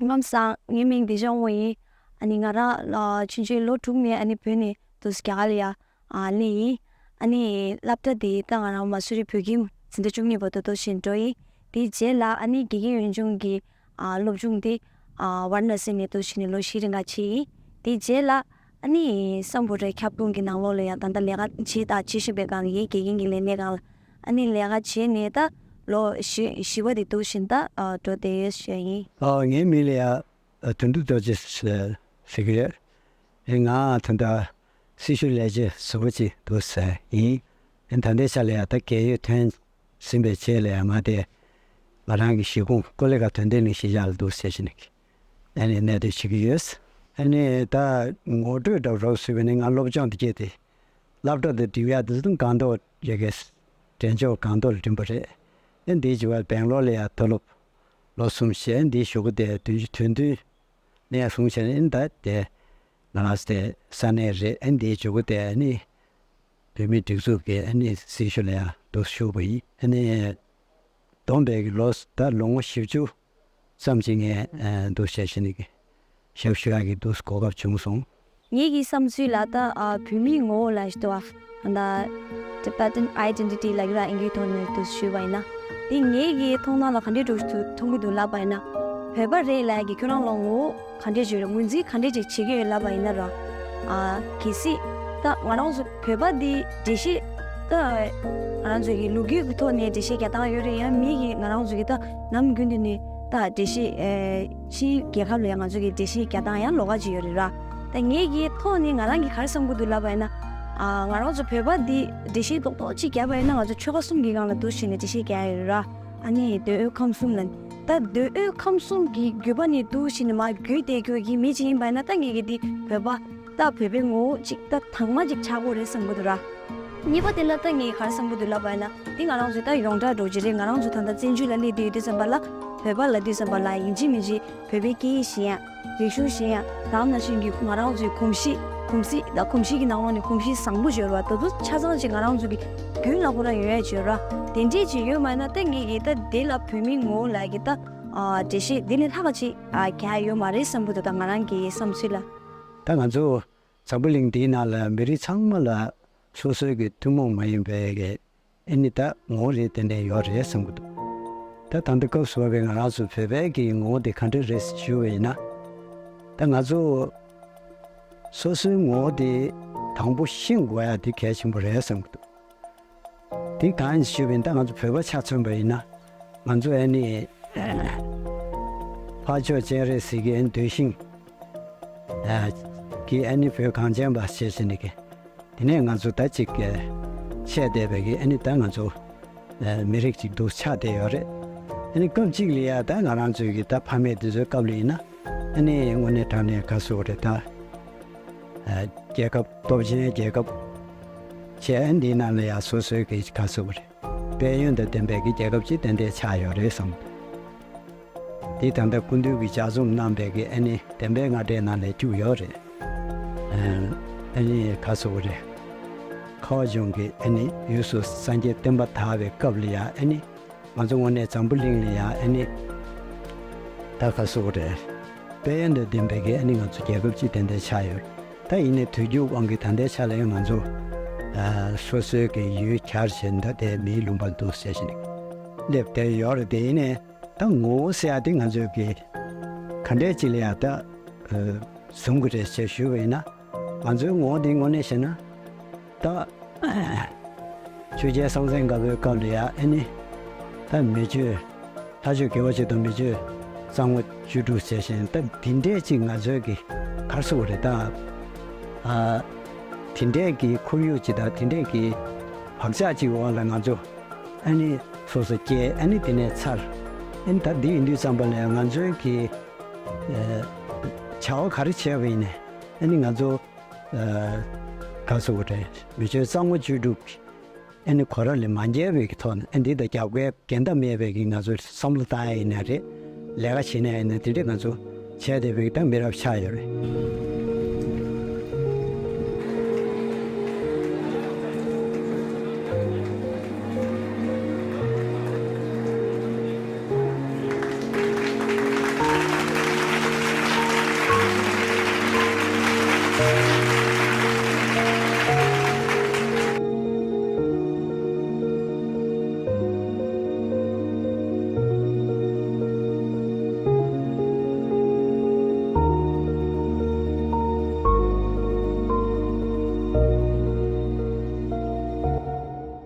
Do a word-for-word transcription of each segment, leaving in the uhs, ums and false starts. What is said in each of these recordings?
ལམ་སང་ངའི་མིང་བདེ་ཆེན་དབང་མོ་ཡིན། ཨ་ནི་ང་རང་ལ་ཆུང་ཆུང་ལོ་དྲུག་ནས་ཨ་ནི་བོད་ནས་འདུག་རྒྱ་གར་ལ་ཡ་ཨ་སླེབས་ཡིན། ཨ་ནི་སློབ་གྲྭ་དེ་ད་ང་རང་མ་སུ་རི་བོད་ཁྱིམ་འཛིན་གྲྭ་བཅུ་གཉིས་བར་དུ་འདུག་བྱས་འགྲོ་ཡིན། དེའི་རྗེས་ལ་ཨ་ནི་དགེ་རྒན་ཡུལ་ལྗོངས་ཀྱི་ཨ་སློབ་སྦྱོང་དེ་ཨ་ཝཱ་ར་ཎ་སི་ནས་འདུག་བྱས་ནས་ལོ་བཞི་རིང་ག་བྱས་ཡིན། དེའི་རྗེས་ལ་ཨ་ནི་སམ་བྷོ་ཊའི་ཁྱབ་ཁོངས་ཀྱི་ནང་ལོགས་ལ་ཡང་ད་ལྟ་ལས་ཀ་བྱེད་ད་བྱེད་བཞིན་པའི་སྒང་ལ་ཡིན། དགེ་རྒན་གྱི་ལས་གནས་སྒང་ལ་ཨ་ནི་ལས་ཀ་བྱས་ནས་ད་ལོ་བཞི་བཞི་པ་དེ་འདུག་བཞིན་ད་ཨ་འགྲོ་བསྡད་ཡོད་ཞུ་ཡ་ཡིན། ཨ་ངའི་མིང་ལ་ཡ་ཨ་དོན་གྲུབ་རྡོ་རྗེ་ཟེར་གྱི་ཡོད། ཨེ་ང་ད་ལྟ་སྲི་ཞུ་ལས་བྱེད་ཟུར་པ་ཅིག་འདུག་ཟེར་ཡིན། ཨེ་ད་ལྟའི་ཆ་ལ་ཡ་ད་རྒས་ཡོལ་ཐོན་ཟིན་པའི་རྗེས་ལ་ཡ་ང་དེ་ང་རང་གི་གཞིས་ཁོངས་ཀོ་ལི་གྷལ་དོན་ལྡན་གླིང་གཞིས་ཆགས་ལ་འདུག་ཟེར་བྱས་ནས་ཨ་ནི་གནས་སྡོད་བྱེད་ཀྱི་ཡོད། ཨ་ནི་ད་ངོ་སྤྲོད་འདྲ་པོ་རོགས་ཞུས་པ་ཡིན་ན་ང་སློབ་སྦྱོང་དེ་སྐྱེས་ཏེ་སློབ་གྲྭ་དང་འབྲེལ་ཡ་དེ་ཚོ་སྒང་ཏོག་རེ་གེ་འབྲས་ལྗོངས་སྒང་ཏོག་ལ་འགྲིམས་པ་རེད། ཨ་འདིའི་བྱིས་པ་སྦེང་ལོར་ལ་ཡ་མཐོ་སློབ་ལོ་གསུམ་བྱས། ཨ་འདིའི་གཞུག་གུ་དེ་དུས་དུས་འདུན་ནས་བཟུང་བྱས་ནས་ཨ་ད་དེ་ང་རང་དེ་ས་གནས་རེད། ཨ་འདིའི་གཞུག་གུ་དེ་ཨ་ནི་བོད་མིའི་སྒྲིག་འཛུགས་ཀྱི་ཨ་ནི་སྲི་ཞུ་ལ་ཡང་འདུག་ཞུགས་པ་ཡིན། ཨ་ནི་བསྡོམས་པའི་གི་ལོ་ད་ལོ་ངོ་བཞི་བཅུ་ཙམ་ཅིག་ངས་འདུག་བྱས་བྱས་ནས་གི་ཞབས་ཞུ་ཡག་གི་འདུག་གོ་སྐབས་བྱུང་སོང་། ངེད་ཀྱི་བསམ་ཚུལ་ལ་ད་ཨ་བོད་མིའི་ངོ་བོ་ལ་ཞུ་བ་ད་Tibetan identity ལབ་ཀྱི་ར་ཨིན་ཇིའི་ཐོག་ནས་འདུག་ཞུས་པ་ཡིན་ན། དེ་ངེད་ཀྱི་མཐོང་སྣང་ལ་ག་འདྲའི་འདྲ་ཞིག་མཐོང་གི་འདུག་ལབ་པ་ཡིན་ན། བོད་པ་རེད་ལབ་ཀྱི་ཁྱོད་རང་ལ་ངོ་བོ་ག་འདྲས་ཅིག་རེད། ངོས་འཛིན་ག་འདྲས་ཅིག་བྱེད་ཀྱི་ཡོད་ལབ་པ་ཡིན་ན་ར། ཨ་གལ་སྲིད་ད་ང་རང་ཚོ་བོད་པ་འདི་འགྲེལ་བཤད་ད་ང་རང་ཚོ་གི་ལོ་རྒྱུས་ཀྱི་ཐོག་ནས་འགྲེལ་བཤད་རྒྱག་སྟངས་ཡོད་རེད། ཡང་མི་གི་ང་རང་ཚོ་གི་ད་ནམ་རྒྱུན་དུ་ནས་ད་འགྲེལ་བཤད་ཨེ་ཕྱིའི་རྒྱལ་ཁབ་ལ་ཡང་ང་ཚོ་གི་འགྲེལ་བཤད་རྒྱག་སྟངས་ཡང་ལོགས་ཀ་ཅིག་ཡོད་རེད་ར། ད་ངེད་ཀྱི་ཐོག་ནས་ང་རང་གི་ག་རེ་བསམ་གྱི་འདུག་ལབ་པ་ཡིན་ན། ཨ་ང་རང་ཚོ་བོད་པ་འདི་འགྲེལ་བཤད་རྡོག་རྡོག་ཅིག་རྒྱབ་པ་ཡིན་ན་ང་ཚོ་ཆོལ་ཁ་གསུམ་གྱི་སྒང་ལ་འདུག་བྱས་ནས་འགྲེལ་བཤད་རྒྱག་ཡོད་རེད་ར། ཨ་ནི་འདོད་ཡོན་ཁམས་གསུམ་ལ། ད་འདོད་ཡོན་ཁམས་གསུམ་གྱི་བརྒྱུད་པ་ནས་འདུག་བྱས་ནས་མར་བརྒྱུད་བསྡད་རྒྱུ་གི་མི་ཅིག་ཡིན་པ་ཡིན་ན། ད་ངེད་ཀྱི་འདི་བོད་པ་ད་བོད་པའི་ངོ་བོ་ཅིག་ད་དྭངས་མ་ཅིག་ཆགས་དགོས་རེད་བསམ་གྱི་འདུག་ར། གཉིས་པ་དེ་ལ་ད་ངས་ག་རེ་བསམ་གྱི་འདུག་ལབ་པ་ཡིན་ན། འདི་ང་རང་ཚོའི་ད་ཡོངས་གྲགས་འདྲ་བོ་ཅིག་རེད། ང་རང་ཚོ་ད་ལྟ་བཙན་བྱོལ་ལ་སླེབས་བསྡད་ཡོད་དུས་ཙམ་པ་ལ་བོད་པ་ལབ་དུས་ཙམ་པ་ལ་ཡིན་གཅིག་མིན་གཅིག་བོད་པའི་སྐད་ཡིག་ཤེས་ཡ། རིག་གཞུང་ཤེས་ཡ། དེ་ནང་བཞིན་གྱི་ང་རང་ཚོའི་གོམས་གཤིས། གོམས་གཤིས་ད་གོམས་གཤིས་ཀྱི་ནང་ལོགས་ནས་གོམས་གཤིས་བཟང་པོ་ཡོད་རེད་བ། ད་དུང་ཆ་ཚང་ཅིག་ང་རང་ཚོ་གི་རྒྱུན་ལ་ཁོ་རང་ཡོད་ཡ་ཡོད་རེད་བ། དེ་འདྲས་ཅིག་ཡོད་མ་ཡིན་ན་ད་ངེད་ཀྱིས་ད་དེ་ལ་བོད་མིའི་ངོ་བོ་ལབ་ཀྱི་ད་འགྲེལ་བཤད་དེ་ལས་ལྷག་ཅིག་རྒྱག་ཡ་ཡོད་མ་རེད་བསམ་གྱི་འདུག་ད་ང་རང་གི་བསམ་ཚུལ་ལ། ད་ང་ཚོ་འཛམ་བུ་གླིང་འདིའི་ནང་ལ་མི་རིགས་ཚང་མ་ལ་སོ་སོའི་གི་ཐུན་མོང་མ་ཡིན་པའི་གི་ཨ་ནི་ད་ངོ་བོ་རེ་ཏན་ཏན་ཡོད་རེད་བསམ་གྱི་འདུག་ད་ད་ལྟ་སྐབས་སུ་བབས་པའི་ང་རང་ཚོ་བོད་པའི་གི་ངོ་བོ་དེ་ག་འདྲ་རེད་ཞུ་བ་ཡིན་ན། ད་ང་ཚོ་སོ་སོའི་ངོ་བོ་དེ་དང་པོ་ཤེས་དགོས་ཡ་དེ་གལ་ཆེན་པོ་རེད་བསམ་གྱི་འདུག་དེ་གང་ཡིན་ཞུས་པ་ཡིན་ན། ད་ང་ཚོ་བོད་པ་ཆ་མཚོན་པ་ཡིན་ན། ང་ཚོ་ཨ་ནི་འཕགས་མཆོག་སྤྱན་རས་གཟིགས་ཀྱི་ཨ་ནི་གདུལ་ཞིང་གི་ཨ་ནི་བོད་གངས་ཅན་པ་ཞེས་བྱས་ནས་ཀྱི། དེ་ནས་ང་ཚོ་ད་ཅིག་གི་ཆད་བསྡད་པའི་གི་ཨ་ནི་ད་ང་ཚོ་མི་རིགས་ཅིག་འདུག་ཆགས་བསྡད་ཡོད་རེད། ཨ་ནི་སྐབས་གཅིག་ལ་ཡ་ད་ང་རང་ཚོའི་གི་ད་ཕ་མེས་དེ་ཚོའི་སྐབས་ལ་ཡིན་ན། ཨ་ནི་དངོས་གནས་དྲང་གནས་ག་ཟེར་དགོས་རེད་ད། རྒྱལ་ཁབ་སྟོབས་ཆེན་རྒྱལ་ཁབ་བྱས། འདིའི་ནང་ལ་ཡང་སོ་སོའི་གི་ག་ཟེར་དགོས་རེད། དཔལ་ཡོན་དང་ལྡན་པའི་གི་རྒྱལ་ཁབ་ཅིག་ཏན་ཏན་ཆགས་ཡོད་རེད་བསམ། འདི་ད་ལྟ་སྐུ་མདུན་གྱི་ལྗགས་རྩོམ་གནང་པའི་གི་ཨ་ནི་བདེན་པའི་རྔ་སྒྲའི་ནང་ལ་བཅུག་ཡོད་རེད། ཨ་ནི་ག་ཟེར་དགོས་རེད། ཁ་བ་ལྗོངས་ཀྱི་ཨ་ནི་ཡུལ་སུ་སངས་རྒྱས་བསྟན་པ་དར་བའི་སྐབས་ལ་ཡང་ཨ་ནི། ང་ཚོ་དངོས་གནས་འཛམ་བུ་གླིང་ལ་ཡང་ཨ་ནི་ད་ག་ཟེར་དགོས་རེད། དཔལ་ཡོན་དང་ལྡན་པའི་གི་ཨ་ནི་ང་ཚོ་རྒྱལ་ཁབ་ཅིག་ཏན་ཏན་ཆགས་ཡོད། ད་ཡིན་ནའི་དུས་འགྱུར་དབང་གིས་ད་ལྟའི་ཆ་ལ་ཡང་ང་ཚོ་ཨ་སོ་སོའི་གི་ཡུལ་གྱར་བྱས་ད་ལྟའི་མིའི་ལུང་པར་འདུག་ཟེར་བཞིན་སླེབས་བསྡད་ཡོད་རེད། དེ་ཡིན་ནའི་ད་ངོ་བོ་ཟེར་ཡ་དེ་ང་ཚོའི་གི་ག་འདྲས་ཅིག་ལ་ཡང་ད་ཨ་བཟུང་གི་རེད་ཅེས་ཞུས་པ་ཡིན་ན། ང་ཚོའི་ངོ་བོ་འདི་དངོས་གནས་བཤད་ན། ད་ཆོས་རྒྱལ་སྲོང་བཙན་སྒམ་པོའི་སྐབས་ལ་ཡ་ཨ་ནི་ད་མི་ཆོས་ལྷ་ཆོས་དགེ་བ་བྱེད་དང་མི་ཆོས་གཙང་མ་བཅུ་དྲུག་ཟེར་བཞིན་ད་འདི་འདྲས་ཅིག་ང་ཚོའི་གི་ག་རེ་ཟེར་དགོས་རེད་ད། ཨ་དེ་འདྲས་ཀྱི་ཁོར་ཡུག་ཅིག་དང་དེ་འདྲས་ཀྱི་བག་ཆགས་ཅིག་འོག་ལ་ང་ཚོ་ཨ་ནི་སོ་སོ་སྐྱེས། ཨ་ནི་དེ་ནས་འཚར། ཨ་ནི་ད་འདི་ཡིན་དུས་ཙམ་པ་ལ་ང་ཚོའི་གི་ཨ་བྱ་བ་ག་རེ་བྱས་པ་ཡིན་ནའི་ཨ་ནི་ང་ཚོ་ཨ་ག་ཟེར་དགོས་རེད། མི་ཆོས་གཙང་མ་བཅུ་དྲུག་ཨ་ནི་གོ་ར་ལས་མ་འགལ་བའི་གི་ཐོག་ནས་ཨ་འདི་དང་རྒྱབ་འགལ་འགལ་ཟླ་མེད་པའི་གི་ང་ཚོ་བསམ་བློ་བཏང་ཡ་ཡིན་ན་རེད། ལས་ཀ་བྱེད་ན་ཡིན་ན་དེ་འདྲས་ང་ཚོ་བྱས་བསྡད་པའི་གི་ད་མི་རབས་ཆགས་ཡོད་རེད།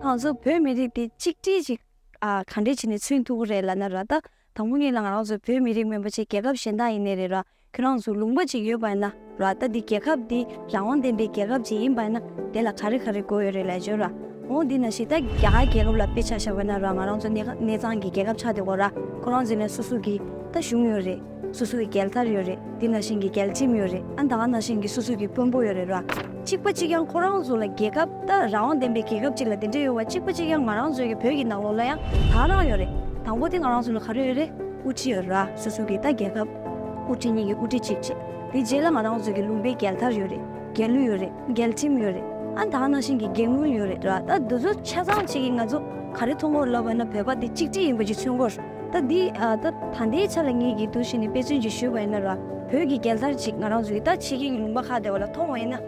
ང་ཚོ་བོད་མི་རིགས་དེ་གཅིག་སྒྲིལ་ཅིག་ཨ་ག་འདྲས་བྱས་ནས་མཚོན་ཐུབ་ཀྱི་རེད་ལབ་ན་ར། ད་དང་པོ་ཉིད་ལ་ང་རང་ཚོ་བོད་མི་རིགས་མིན་པ་བྱས་རྒྱལ་ཁབ་གཞན་དག་ཡིན་ནའི་རེད་ར། ཁྱོད་རང་ཚོ་ལུང་པ་ཅིག་ཡོད་པ་ཡིན་ན་ར། ད་འདི་རྒྱལ་ཁབ་འདི་རང་དབང་ལྡན་པའི་རྒྱལ་ཁབ་ཅིག་ཡིན་པ་ཡིན་ན་དེ་ལ་ག་རེ་ག་རེ་དགོས་ཡོད་རེད་ལབ་བརྗོད་ར། འོ་འདི་ནང་བཞིན་ད་རྒྱ་གར་རྒྱལ་ཁབ་ལ་དཔེ་ཆ་བཞག་པ་ཡིན་ན་ར། ང་རང་ཚོ་གནས་གནས་ཚང་གི་རྒྱལ་ཁབ་ཆགས་བསྡད་ཡོད་ར། ཁོ་རང་ཚོ་ནས་སོ་སོ་གི་ད་གཞུང་ཡོད་རེད། སོ་སོ་གི་རྒྱལ་དར་ཡོད་རེད། དེ་ནང་བཞིན་གྱི་རྒྱལ་ཁྲིམས་ཡོད་རེད། ཨ་ད་ག་ནང་བཞིན་གྱི་སོ་སོ་གི་དཔོན་པོ་ཡོད་རེད་ར། གཅིག་པ་གཅིག་རྐྱང་ཁོ་རང་ཚོ་ལ་རྒྱལ་ཁབ་ད་རང་དབང་ལྡན་པའི་རྒྱལ་ཁབ་ཅིག་ལ་དེ་འདྲ་ཡོད་པ་གཅིག་པ་གཅིག་རྐྱང་ང་རང་ཚོའི་གི་བོད་ཀྱི་ནང་ལོགས་ལ་ཡང་ད་རང་ཡོད་རེད། དང་པོ་དེ་ང་རང་ཚོ་ལ་ག་རེ་ཡོད་རེད། དབུ་ཁྲིད་ཡོད་ར། སོ་སོ་གི་ད་རྒྱལ་ཁབ་དབུ་ཁྲིད་གཉིས་ཀྱི་དབུ་ཁྲིད་གཅིག་བྱས། དེ་རྗེས་ལ་ང་རང་ཚོ་གི་ལུང་པའི་རྒྱལ་དར་ཡོད་རེད། རྒྱལ་གླུ་ཡོད་རེད། རྒྱལ་ཁྲིམས་ཡོད་རེད། ཨ་ད་ག་ནང་བཞིན་གྱི་རྒྱལ་དངུལ་ཡོད་རེད་ར། ད་འདི་ཚོ་ཆ་ཚང་གཅིག་གིས་ང་ཚོ་ག་རེ་མཐོང་གི་ཡོད་ལབ་པ་ན་བོད་པ་དེ་གཅིག་སྒྲིལ་ཡིན་པ་ཅིག་མཚོན་གྱི་ཡོད་རེད། ད་འདི་ཨ་ད་ད་ལྟའི་ཆ་ལ་ངེད་ཀྱིས་འདུག་བྱས་ནས་དཔེ་མཚོན་ཅིག་ཞུས་པ་ཡིན་ན་ར། བོད་ཀྱི་རྒྱལ་དར་ཅིག་ང་རང་ཚོ་གི་ད་ཕྱི་རྒྱལ་གྱི་ལུང་པ་ཁག་དེ་བ་ལ་མཐོང་བ་ཡིན་ན།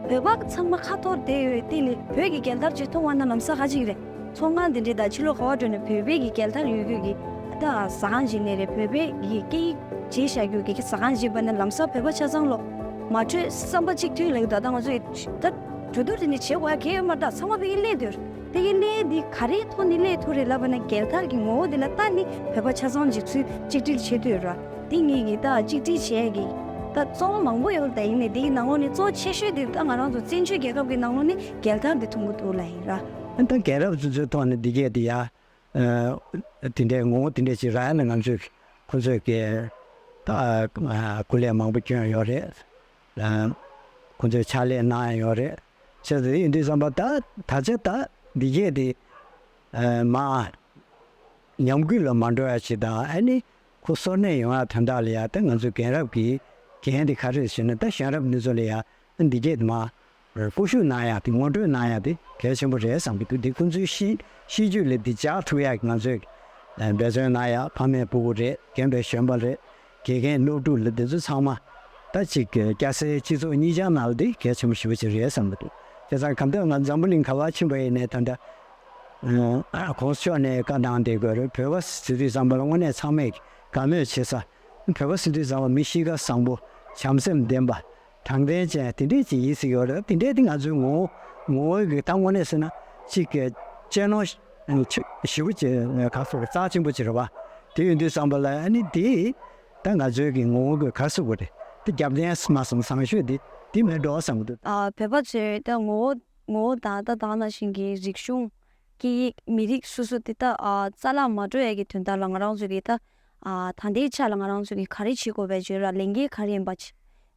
བོད་པ་ཚང་མ་ཁ་འཐོར་བསྡད་ཡོད་དེ་ལས་བོད་ཀྱི་རྒྱལ་དར་ཅིག་མཐོང་བ་ན་ལམ་སང་ག་ཅིག་རེད། ཚོང་ཁང་དེ་འདྲའི་ད་ཕྱི་ལོགས་ག་བ་འགྲོ་ནས་བོད་པའི་གི་རྒྱལ་དར་ཡོད་རྒྱུ་གི་ད་ཟ་ཁང་ཅིག་ནས་རེད། བོད་པའི་གི་སྐད་ཡིག་བརྗེད་བཞག་རྒྱུ་གི་ཟ་ཁང་ཅིག་པ་ན་ལམ་སང་བོད་པ་ཆ་ཚང་ལོ་མ་གྲོས་བསམ་པ་གཅིག་མཐུན་ལ་ད་ལྟ་ང་ཚོས་ད་གྲོས་བསྡུར་དེ་འདྲ་བྱེད་དགོས་ཡ་གལ་ཡོད་མ་རེད། ད་ཚང་མ་ཕ་གི་སླེབས་འདུག་དེ་གི་སླེབས་འདི་ག་རེའི་ཐོག་ནས་སླེབས་ཐུབ་རེད་ལབ་པ་ན་རྒྱལ་དར་གི་ངོ་བོ་དེ་ལ་ལྟ་ནི་བོད་པ་ཆ་ཚང་གཅིག་ཚུལ་གཅིག་སྒྲིལ་བྱེད་འདོད་ར། དེ་ངེད་ཀྱི་ད་གཅིག་སྒྲིལ་བྱས་ཀྱི་ད་གཙོ་བོ་མང་པོ་ཡོད་རེད། ད་ཡིན་ནའི་དེ་གི་ནང་ལོགས་ནས་གཙོ་ཆེ་ཤོས་དེ་ད་ང་རང་ཚོ་བཙན་བྱོལ་རྒྱལ་ཁབ་ཀྱི་ནང་ལོགས་ནས་རྒྱལ་དར་དེ་མཐོང་གི་འདུག་ལབ་ཡིན་ར། ཨ་ད་རྒྱལ་རབས་དེ་ཚོའི་ཐོག་ནས་འདི་གས་དེ་ཡ། ཨ་དེ་འདྲའི་ངོ་བོ་དེ་འདྲ་ཞིག་རག་ཡ་ན་ང་ཚོས་ཁོ་ཚོས་ཀྱི་ད་ཨ་སྐུ་ལས་མང་པོ་བསྐྱོན་ཡོད་རེད། ཨ་ཁོ་ཚོས་ཕྱག་ལས་གནང་ཡ་ཡོད་རེད། བྱས་ཙང་དེ་ཡིན་དུས་ཙམ་པ་ད་ད་ཆ་ད་འདི་གས་དེ་ཨ་མ། ཉམས་རྒུད་ལ་མ་འགྲོ་ཡ་ཞིག་དང་། ཨ་ནི་ཁོ་སོར་གནས་ཡོང་ཡ་དོན་དག་ལ་ཡ་ད་ང་ཚོ་རྒན་རབས་ཀྱི་འགན་དེ་ག་རེ་རེད་ཟེར་ན། ད་གཞོན་རབས་འདི་ཚོ་ལ་ཡ་འདི་སྐད་དུ་མ་བསྐོ་བཞག་གནང་ཡ་དེ་ངོ་སྤྲོད་གནང་ཡ་དེ་གལ་ཆེན་པོ་རེད་བསམ་གྱི་འདུག་དེ་ཁོང་ཚོའི་གཤིས་གཤིས་རྒྱུད་ལ་དེ་འཇགས་ཐུབ་ཡ་གི་ང་ཚོས་འབད་བརྩོན་གནང་ཡ། ཕ་མས་ཕྲུ་གུ་རེད། རྒན་པས་གཞོན་པ་རེད། དགེ་རྒན་སློབ་ཕྲུག་ལ་དེ་ཚོ་ཚང་མ་ད་ཅིག་སྐྱ་སེར་སྤྱི་ཚོགས་གཉིས་ཆ་ནང་ལ་དེ་གལ་ཆེན་པོ་ཞེ་པོ་ཅིག་རེད་བསམ་གྱི་འདུག་དེ་ཙང་གང་ལྟར་ང་འཛམ་བུ་གླིང་ག་པར་ཕྱིན་པ་ཡིན་ནའི་ད་ལྟ་ཨ་གོང་ས་མཆོག་ནས་བཀའ་གནང་བསྡད་དགོས་རེད། བོད་པ་ཟེར་དུས་ཙམ་པ་ལ་དངོས་གནས་ཚང་མས་དགའ་མོས་བྱེད་ས། བོད་པ་ཟེར་དུས་ཙམ་པ་མི་གཤིས་ཀ་བཟང་པོ། བྱམས་སེམས་ལྡན་པ། དྲང་བདེན་ཅན་དེ་འདྲས་ཅིག་ཡིན་ཟེར་གྱི་ཡོད་རེད། དེ་འདྲས་དེ་ང་ཚོའི་ངོ་བོ་ངོ་བོའི་གི་ད་དངོས་གནས་ཟེར་ན་ཅིག་གི་གཅེས་ནོར་ཞེ་པོ་ཅིག་ག་ཟེར་རྩ་ཆེན་པོ་ཅིག་རེད་བ། དེ་ཡིན་དུས་ཙམ་པ་ལ་ཨ་ནི་དེ་ད་ང་ཚོའི་གི་ངོ་བོ་གི་ག་ཟེར་དགོས་རེད། དེ་རྒྱབ་རྟེན་མ་སོང་བཟང་ཤོས་དེ་དེ་མེད་འགྲོ་བསམ་གྱི་འདུག་ཨ་བོད་པ་ཚོའི་ད་ངོ་བོ་ངོ་བོ་དང་ད་ད་ག་ནང་བཞིན་གྱི་རིག་གཞུང་། སྐད་ཡིག་མི་རིགས་སོ་སོ་དེ་དག་ཨ་རྩ་བརླག་མ་འགྲོ་ཡ་གི་དོན་དག་ལ་ང་རང་ཚོ་གི་ད་ཨ་ད་ལྟའི་ཆ་ལ་ང་རང་ཚོ་གི་ག་རེ་བྱེད་དགོས་པའི་བརྗོད་ར་ལས་འགན་ག་རེ་ཡིན་པ་ཅི།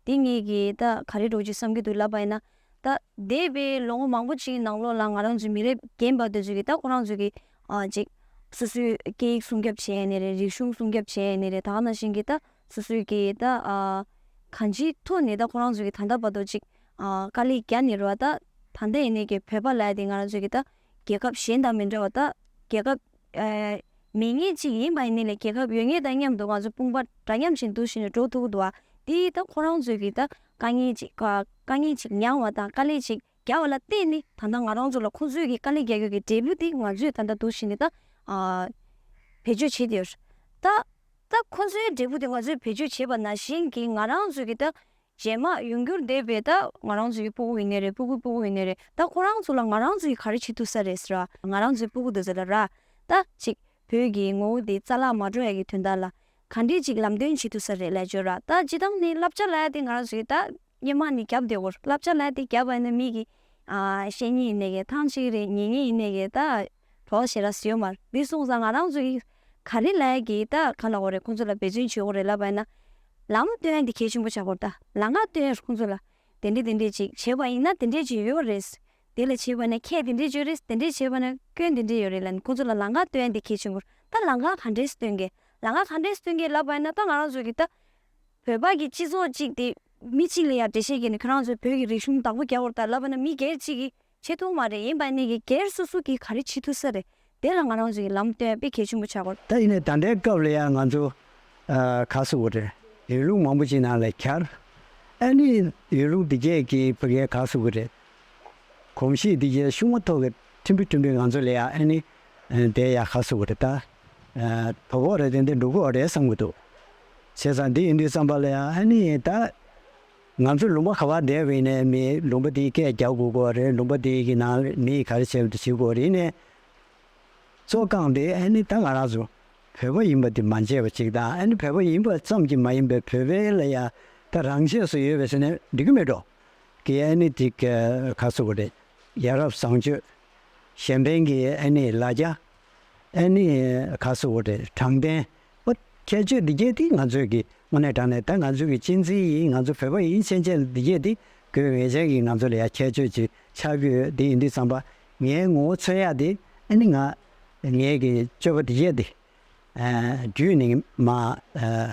དེ་ངེད་ཀྱི་ད་ག་རེ་འགྲོ་རྒྱུ་བསམ་གྱི་འདུག་ལབ་པ་ཡིན་ན། ད་འདས་པའི་ལོ་ངོ་མང་པོ་ཅིག་གི་ནང་ལོགས་ལ་ང་རང་ཚོའི་མི་རབས་རྒན་པ་དེ་ཚོ་གི་ད་ཁོ་རང་ཚོ་གི་ཨ་ཅིག་སོ་སོའི་སྐད་ཡིག་སྲུང་སྐྱོབ་བྱས་ནས་རེད། རིག་གཞུང་སྲུང་སྐྱོབ་བྱས་ནས་རེད། ད་ག་ནང་བཞིན་གྱི་ད་སོ་སོའི་གི་ད་ཨ་གང་ཅིའི་ཐོག་ནས་ད་ཁོ་རང་ཚོ་གི་ད་ལྟ་བར་དུ་ཅིག་ཨ་དཀའ་ལས་རྒྱག་ནས་རེད་བ། ད་ད་ལྟ་ཡིན་ནའི་གི་བོད་པ་ལབ་ཡ་དེ་ང་རང་ཚོ་གི་ད་རྒྱལ་ཁབ་གཞན་དང་མི་འདྲ་བ། ད་རྒྱལ་ཁབ་ཨ་མེད་མཁན་ཅིག་ཡིན་པ་ཡིན་ནའི་ལས་རྒྱལ་ཁབ་ཡོད་མཁན་དང་མཉམ་དུ་ང་ཚོ་དཔུང་པ་འདྲ་མཉམ་བྱས་འདུག་བྱས་ནས་འགྲོ་ཐུབ་ཀྱི་འདུག་བ། དེ་ད་ཁོ་རང་ཚོའི་གི་ད་དཀའ་ངལ་ཅིག་ཨ་དཀའ་ངལ་ཅིག་མྱངས་པ་དང་དཀའ་ལས་ཅིག་རྒྱག་པ་ལ་བརྟེན་ནས་ད་ལྟ་ང་རང་ཚོ་ལ་ཁོང་ཚོའི་གི་དཀའ་ལས་རྒྱག་རྒྱུ་གི་འབྲས་བུ་དེ་ང་ཚོས་ད་ལྟ་འདུག་བྱས་ནས་ད་ཨ་བེད་སྤྱོད་བྱེད་དེ་ཡོད། ད་ད་ཁོང་ཚོའི་འབྲས་བུ་དེ་ང་ཚོས་བེད་སྤྱོད་བྱེད་པ་ནང་བཞིན་གྱི་ང་རང་ཚོ་གི་ད་རྗེས་མ་ཡོང་རྒྱུར་འདོད་པའི་ད་ང་རང་ཚོ་གི་སྤུ་གུ་ཡིན་ནའི་རེད། སྤུ་གུའི་སྤུ་གུ་ཡིན་ནའི་རེད། ད་ཁོ་རང་ཚོ་ལ་ང་རང་ཚོ་གི་ག་རེ་བྱེད་ཐུབ་ས་རེད་ཟེར་བ། ང་རང་ཚོའི་སྤུ་གུ་དེ་ཚོ་ལ་ར་ད་ཅིག་བོད་ཀྱི་ངོ་བོ་དེ་རྩ་བརླག་མ་འགྲོ་ཡ་གི་དོན་དག་ལ་ག་འདྲས་ཅིག་ལམ་སྟོན་བྱེད་ཐུབ་ས་རེད་ལབ་བརྗོད་ར། ད་སྤྱིར་བཏང་ནི་བསླབ་བྱ་ལབ་ཡ་དེ་ང་རང་ཚོ་གི་ད་སྔོན་མ་ནས་བརྒྱབ་བསྡད་ཡོད། བསླབ་བྱ་ལབ་ཡ་དེ་བརྒྱབ་པ་ཡིན་ན་མི་གི་ཨ་བཤད་མཁན་ཡིན་ནའི་གི་ཐང་ཆད་རེད། ཉན་མཁན་ཡིན་ནའི་གི་ད་གྲོགས་ཞེ་དྲག་ཡོད་མ་རེད། འདི་སོང་ཙང་ང་རང་ཚོ་གི་ག་རེ་ལབ་ཡ་གི་ད་ག་ལབ་དགོས་རེད། ཁོང་ཚོ་ལ་འབད་བརྩོན་བྱེད་དགོས་རེད་ལབ་པ་ཡིན་ན། ལམ་སྟོན་ཡ་འདི་གལ་ཆེན་པོ་ཆགས་ཀྱི་ཡོད་རེད། ད་ལམ་ཁ་སྟོན་ཡ་ཁོང་ཚོ་ལ་དེ་འདྲས་དེ་འདྲས་ཅིག་བྱས་པ་ཡིན་ན་དེ་འདྲས་ཅིག་ཡོད་རེད། དེ་ལ་བྱས་པ་ན་ཁྱད་དེ་འདྲས་ཡོད་རེད། དེ་འདྲས་བྱས་པ་ན་སྐྱོན་དེ་འདྲས་ཡོད་རེད་ལབ་ནས་ཁོང་ཚོ་ལ་ལམ་ཁ་སྟོན་ཡ་འདི་གལ་ཆེན་པོ་རེད། ད་ལམ་ཁ་ག་འདྲས་སྟོན་གི། ལམ་ཁ་ག་འདྲས་སྟོན་གི་ལབ་པ་ཡིན་ན། ད་ང་རང་ཚོ་གི་ད་བོད་པ་གི་སྤྱི་ཚོགས་གཅིག་དེ་མི་གཅིག་ལ་ཡ་འགྲེལ་བཤད་བརྒྱབ་ནས་ཁྱོད་རང་ཚོས་བོད་ཀྱི་རིག་གཞུང་བདག་པོ་རྒྱག་དགོས་རེད་ད་ལབ་པ་ན་མི་སྒེར་གཅིག་གིས་བྱེད་ཐུབ་མ་རེད། ཡིན་པ་ནི་གི་སྒེར་སོ་སོ་གིས་ག་རེ་བྱེད་ཐུབ་ས་རེད། དེ་ལ་ང་རང་ཚོ་གི་ལམ་སྟོན་དཔེ་གལ་ཆེན་པོ་ཆགས་ཀྱི་ཡོད། ད་ཡིན་ནའི་ད་ལྟའི་སྐབས་ལ་ཡང་ང་ཚོ་ཨ་ག་ཟེར་དགོས་རེད། ཡུལ་ལུང་མང་པོ་ཅིག་ནང་ལ་གྱར། ཨ་ནི་ཡུལ་ལུང་འདི་གས་ཀྱི་ཕ་གིའི་ག་ཟེར་དགོས་རེད། གོམས་གཤིས་འདི་གས་ཤུགས་མ་ཐོག་གི་ཐིམ་ཕུ་ཐིམ་ཕུ་ང་ཚོ་ལ་ཡང་ཨ་ནི་ཨ་དེ་ཡང་ག་ཟེར་དགོས་རེད། ད་ཨ་དོ་ཕོག་རེད། དེ་འདི་འགྲོ་གི་ཡོད་རེད་བསམ་གྱི་འདུག་བྱས་ཙང་འདི་ཡིན་དུས་ཙམ་པ་ལ་ཡང་ཨ་ནི་ད། ང་ཚོ་ལུང་པ་ག་པར་བསྡད་པ་ཡིན་ནའི་མི་ལུང་པ་དེའི་སྐད་རྒྱག་དགོས་ཀྱི་རེད། ལུང་པ་དེའི་གི་ནང་མིས་ག་རེ་བྱས་པ་དེ་བྱེད་དགོས་རེད། ཡིན་ནའི་གཙོ་རྐང་དེ་ཨ་ནི་ད་ང་རང་ཚོ་བོད་པ་ཡིན་པ་དེ་མ་བརྗེད་པ་ཅིག་དང་། ཨ་ནི་བོད་པ་ཡིན་པ་ཙམ་གྱིས་མ་ཡིན་པའི་བོད་པའི་ལ་ཡ་ད་རང་ཆས་སུ་ཡོད་པ་ཟེར་ནས་འགྲིག་གི་མེད་འགྲོ། གི་ཨ་ནི་དེ་ག་ག་ཟེར་དགོས་རེད། ཡ་རབས་བཟང་སྤྱོད། གཞན་ཕན་གྱི་ཨ་ནི་ལ་རྒྱ། ཨ་ནི་ག་ཟེར་དགོས་རེད། དྲང་བདེན། ཨོ། ཁྱད་ཆོས་འདི་གྱད་དེ་ང་ཚོས་ཀྱི་དངོས་གནས་དྲང་གནས་ད་ང་ཚོས་ཀྱི་གཅེས་འཛིན་ཡིན། ང་ཚོ་བོད་པ་ཡིན་ཕྱིན་ཆད་ལ་འདི་གྱད་དེ་དགོས་ངེས་ཅན་གྱི་ང་ཚོ་ལ་ཡ་ཁྱད་ཆོས་ཅིག་ཆགས་ཀྱི་ཡོད། དེ་ཡིན་དུས་ཙམ་པ་ངའི་ངོ་བོ་མཚོན་ཡག་དེ་ཨ་ནི་ང་ངའི་གི་སྤྱོད་པ་འདི་གྱད་དེ་ཨ་བརྒྱུད་ནས་མ་ཨ་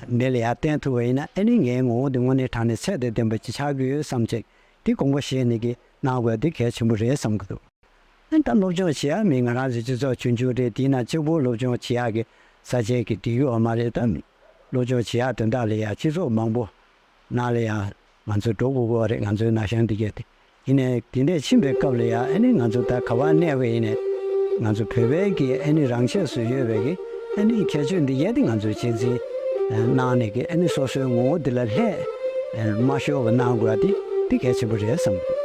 མི་ལ་ཡ་བསྟན་ཐུབ་པ་ཡིན་ན། ཨ་ནི་ངའི་ངོ་བོ་འདི་དངོས་གནས་དྲང་གནས་ཚད་དང་ལྡན་པ་ཅིག་ཆགས་ཀྱི་ཡོད་བསམ་ཅིག་དེ་དགོངས་པ་བཞེས་ནས་ཀྱི་གནང་དགོས་དེ་གལ་ཆེན་པོ་རེད་བསམ་གྱི་འདུག། ཨ་ནི་ད་སློབ་སྦྱོང་བྱེད་ཡག་མི་ང་རང་ཚོའི་སྤྱི་ཚོགས་ཆུང་ཆུང་རེད། དེའི་ནང་གཅིག་པོ་སློབ་སྦྱོང་བྱེད་ཡག་གི་ས་ཆའི་གི་སྒྲིག་ཡོད་མ་རེད། ད་སློབ་སྦྱོང་བྱེད་ཡག་དོན་དག་ལ་ཡ་སྤྱི་ཚོགས་མང་པོ་ནང་ལ་ཡ་ང་ཚོ་འགྲོ་དགོས་ཀྱི་རེད། ང་ཚོའི་ན་གཞོན་འདི་གྱད་དེ། ཡིན་ནའི་དེ་འདྲས་ཕྱིན་པའི་སྐབས་ལ་ཡ་ཨ་ནི་ང་ཚོ་ད་ག་པར་གནས་པ་ཡིན་ནའི་ང་ཚོ་བོད་པའི་གི་ཨ་ནི་རང་ཆས་སུ་ཡོད་པའི་གི་ཨ་ནི་ཁྱད་ཆོས་འདི་གྱད་དེ་ང་ཚོས་གཅེས་འཛིན་གནང་ནས་གི་ཨ་ནི་སོ་སོའི་ངོ་བོ་འདི་ལ་ལྷད་མ་ཤོར་བ་གནང་དགོས་ཡག་དེ་དེ་གལ་ཆེན་པོ་རེད་བསམ་གྱི་འདུག།